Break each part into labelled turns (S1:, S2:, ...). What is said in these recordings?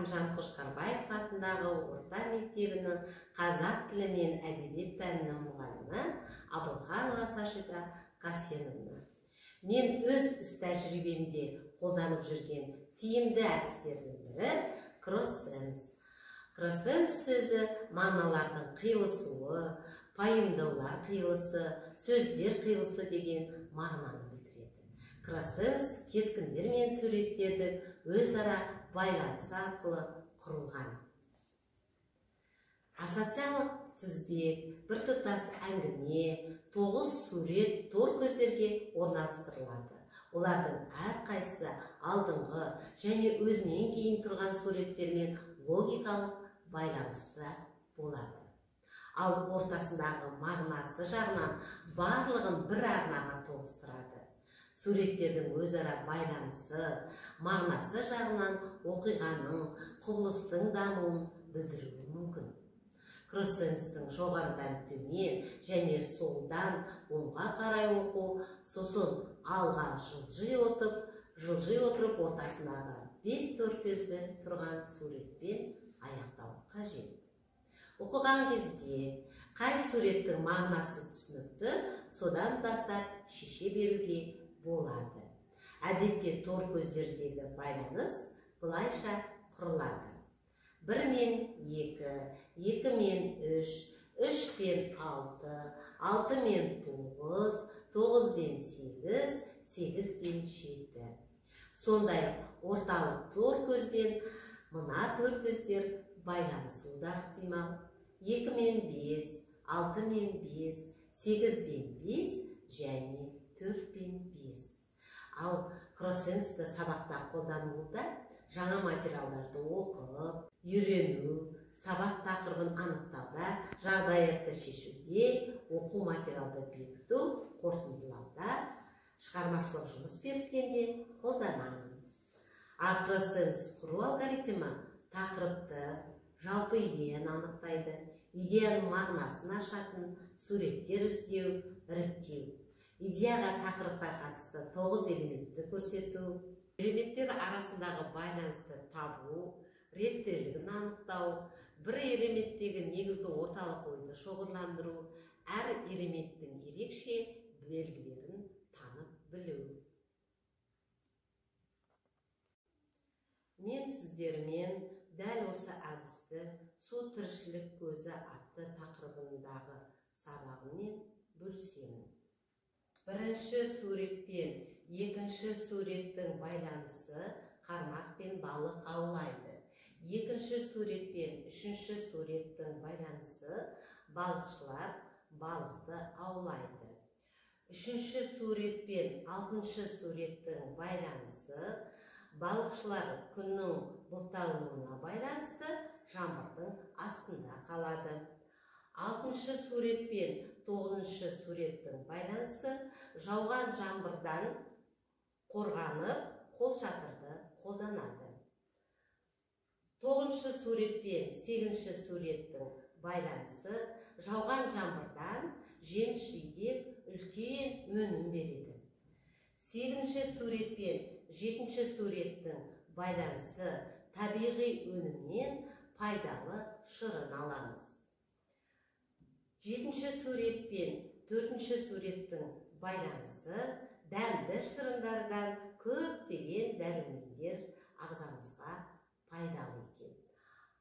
S1: Рахымжан Қошқарбаев атындағы орта мектебінің қазақ тілі мен әдебиет пәнінің мұғалімі Абылханова Сашида Касеновна. Мен өз іс тәжірибемде қолданып жүрген тиімді әдістердің бірі кроссенс. Кроссенс сөзі мағыналардың қиылысуы, пайымдаулар қиылысы, сөздер қиылысы деген мағынаны білдіреді. Кроссенс кескіндер мен суреттердің өзара байланысы арқылы құрылған. Ассоциациялық тізбек, біртұтас әңгіме, 9 сурет тор көздерге орналастырылады. Олардың әрқайсысы алдыңғы және өзінен кейін тұрған суреттермен логикалық байланыста болады. Ал ортасындағы мағынасы жағынан барлығын бір арнаға тоғыстырады. Суреттердің өзара байланысы, мағынасы жағынан оқиғаның, құбылыстың дамуын білдіруі мүмкін. Кроссенстің жоғарыдан төмен және солдан оңға қарай оқу, сосын алға жылжи отырып ортасындағы 5 төрткөзді тұрған суретпен аяқтау қажет. Оқыған кезде қай суреттің мағынасы түсінікті, содан бастап шеше беруге болады. Әдетте тор көздердегі байланыс былайша құрылады. 1 мен 2, 2 мен 3, 3 пен 6, 6 мен 9, 9 пен 8, 8 пен 7. Сондай-ақ орталық тор көзбен мына тор көздер байланысуы да ықтимал. 2 мен 5, 6 мен 5, 8 пен 5 және 4 пен 5. Ал кроссенсті сабақта қолданылуда жаңа материалдарды оқып, үйрену, сабақ тақырыбын анықтауда, жағдаятты шешуде, оқу материалды бекіту, қорытындылауда, шығармашылық жұмыс берілгенде қолданамын. Ал кроссенс құру алгоритмі тақырыпты, жалпы идеяны анықтайды, идеяның мағынасын ашатын суреттер іздеу, іріктеу. Идеяға тақырыпқа қатысты 9 элементті көрсету, элементтер арасындағы байланысты табу, реттілігін анықтау, бір элементтегі негізгі орталық ойды шоғырландыру, әр элементтің ерекше белгілерін танып білу. Мен сіздермен дәл осы әдісті су тіршілік көзі атты тақырыбындағы сабағыммен бөлісемін. Бірінші суретпен екінші суреттің байланысы қармақ пен балық аулайды. Екінші суретпен үшінші суреттің байланысы балықшылар балықты аулайды. Үшінші суретпен алтыншы суреттің байланысы балықшылар күннің бұлттануына байланысты жаңбырдың астында қалады. Алтыншы суретпен тоғызыншы суреттің байланысы жауған жаңбырдан қорғанып қолшатырды қолданады. Тоғызыншы суретпен сегізінші суреттің байланысы жауған жаңбырдан жеміс жидек үлкен өнім береді. Сегізінші суретпен жетінші суреттің байланысы табиғи өнімнен пайдалы шырын аламыз. Жетінші суретпен төртінші суреттің байланысы дәмді шырындардан көптеген дәрумендер ағзамызға пайдалы екен.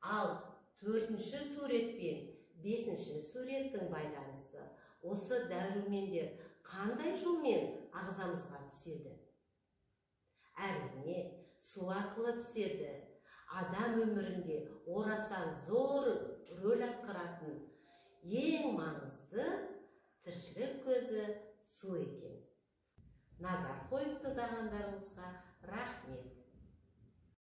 S1: Ал төртінші суретпен бесінші суреттің байланысы осы дәрумендер қандай жолмен ағзамызға түседі? Әрине, су арқылы түседі. Адам өмірінде орасан зор рөл атқаратын ең маңызды тіршілік көзі су екен. Назар қойып тыңдағандарыңызға рахмет.